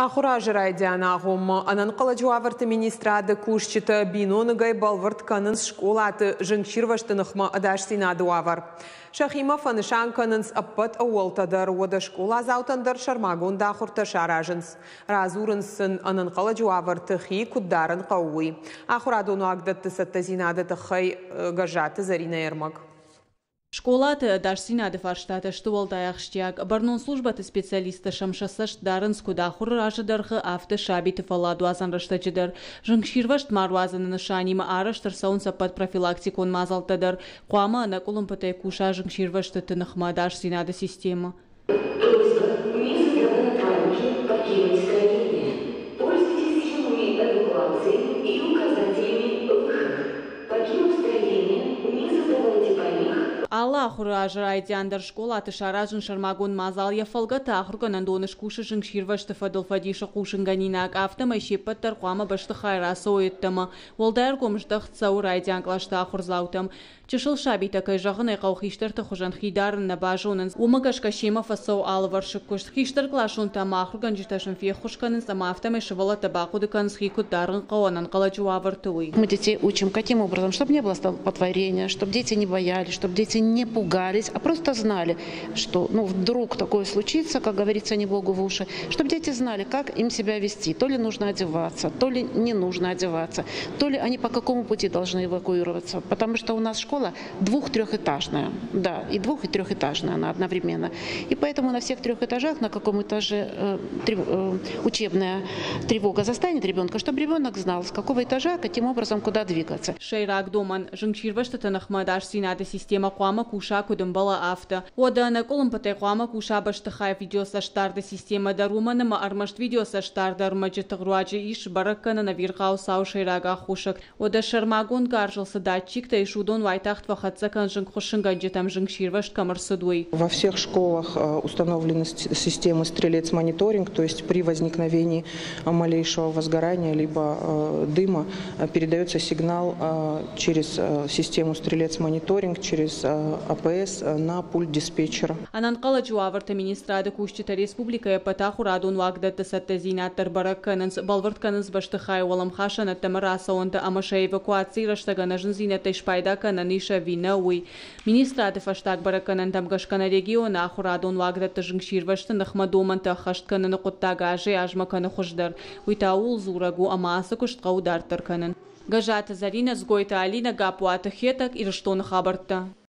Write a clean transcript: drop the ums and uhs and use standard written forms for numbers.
Ахуыры азы райдианы агъоммӕ Ӕнӕнхъӕлӕджы уавӕрты министрады кусджытӕ биноныгӕй бӕлвырд кӕнынц скъолаты зынгсирвӕзты ныхмӕ ӕдасдзинады уавӕр. Сӕхимӕ фӕнысан кӕнынц ӕппӕт ӕууӕлтӕ дӕр, уӕдӕ скъоладзаутӕн дӕр сӕрмагонд ахуыртӕ саразынц. Радзурынц сын, ӕнӕнхъӕлӕджы уавӕрты хи куыд дарын хъӕуы, уый. Ахуырадон уагдӕтты цӕттӕдзинады тыххӕй Гӕззаты Зӕринӕйы ӕрмӕг. Скъолаты ӕдасдзинады фарстатӕ сты уӕлдай ахсджиаг. Бӕрнон службӕты специалисттӕ сӕм сӕ цӕст дарынц куыд ахуыры азы дӕргъы, афтӕ сабиты фӕлладуадзӕн рӕстӕджы дӕр. Зынгсирвӕзт ма руадзыны нысанимӕ арӕзт ӕрцӕуынц ӕппӕт профилактикон мадзӕлттӕ дӕр. Хъуамӕ ӕнӕкъуылымпытӕй куса зынгсирвӕзтыты ныхмӕ ӕдасдзинады системӕ. Просьба не создавать паники, покинуть строение. Пользуйтесь схемами эвакуации и указателями «Выход». Покинув строение, не создавайте помех. Алы ахуыры азы райдиан дӕр скъолаты саразын сӕрмагонд мадзал. Йӕ фӕлгӕты ахуыргӕнӕндоны скусы зынгсирвӕзты фӕдыл фӕдисы хъусынгӕнинаг. Афтӕмӕй се ппӕт дӕр хъуамӕ бӕстыхайы рацӕуой ӕддӕмӕ. Уӕлдай ӕргом здӕхт цӕуы райдиан кълӕсты ахуырдзаутӕм. Чысыл сабитӕ, кӕй зӕгъын ӕй хъӕуы, хистӕрты хуызӕн хи дарын нӕ базонынц, уымӕ гӕсгӕ семӕ фӕцӕуы алывӕрсыг куыст. Хистӕркъласонтӕ ӕмӕ ахуыргӕнджытӕ сын феххуыс кӕнынц ӕмӕ афтӕмӕй сывӕллӕттӕ бахъуыды кӕнынц, хи куыд дарын хъӕуы ӕнӕнхъӕлӕджы уавӕрты, уый. Мы детей учим каким образом? Чтобы не было столпотворения, чтобы дети не боялись, чтобы дети не пугались, а просто знали, что, ну, вдруг такое случится, как говорится, не Богу в уши, чтобы дети знали, как им себя вести. То ли нужно одеваться, то ли не нужно одеваться, то ли они по какому пути должны эвакуироваться. Потому что у нас школа двух-трехэтажная, да, и двух- и трехэтажная она одновременно. И поэтому на всех трех этажах, на каком этаже учебная тревога застанет ребенка, чтобы ребенок знал, с какого этажа, каким образом, куда двигаться. Сӕйраг домӕн, зынгсирвӕзтыты ныхмӕ ӕдасдзинады системӕ хъуамӕ куса куыд ӕмбӕлы, афтӕ. Уӕдӕ ӕнӕкъуылымпытӕй хъуамӕ куса бӕстыхайы видеоцӕстдарды системӕ дӕр, уымӕн ӕмӕ ӕрмӕст видеоцӕстдарды ӕрмӕджыты руаджы ис сбӕрӕг кӕнын ӕвирхъау цауы сӕйраг аххосӕгтӕ. Уӕдӕ сӕрмагонд гарзыл цы датчиктӕ ис, уыдон уайтагъд фӕхӕццӕ кӕн зынгхуыссынгӕнджытӕм, зынгсирвӕзт кӕм ӕрцыд, уый. Во всех школах установлены системы стрелец-мониторинг, то есть при возникновении малейшего возгорания либо дыма передается сигнал через систему стрелец-мониторинг, через АПС на пульт диспетчера. Ӕнӕнхъӕлӕджы уавӕрты министрады кусджытӕ республикӕйы ӕппӕт ахуырадон уагдӕтты цӕттӕдзинад дӕр бӕрӕг кӕнынц, бӕлвырд кӕнынц бӕстыхайы уӕлӕмхасӕн ӕддӕмӕ рацӕуӕнтӕ ӕмӕ сӕ эвакуацийы рӕстӕг ӕнӕзындзинӕдтӕй спайда кӕнӕн ис ӕви нӕ, уый. Министрады фӕстаг бӕрӕггӕнӕнтӕм гӕсгӕ нӕ регионы ахуырадон уагдӕтты зынгсирвӕзты ныхмӕ домӕнтӕ ӕххӕст кӕныны хъуыддаг азӕй-азмӕ кӕны хуыздӕр. Уый та ууыл дзурӕг у, ӕмӕ ацы куыст хъӕуы дарддӕр кӕнын. Гӕззаты Зӕринӕ, Дзгойты Алинӕ, Гаппуаты Хетӕг, Ирыстоны хабӕрттӕ.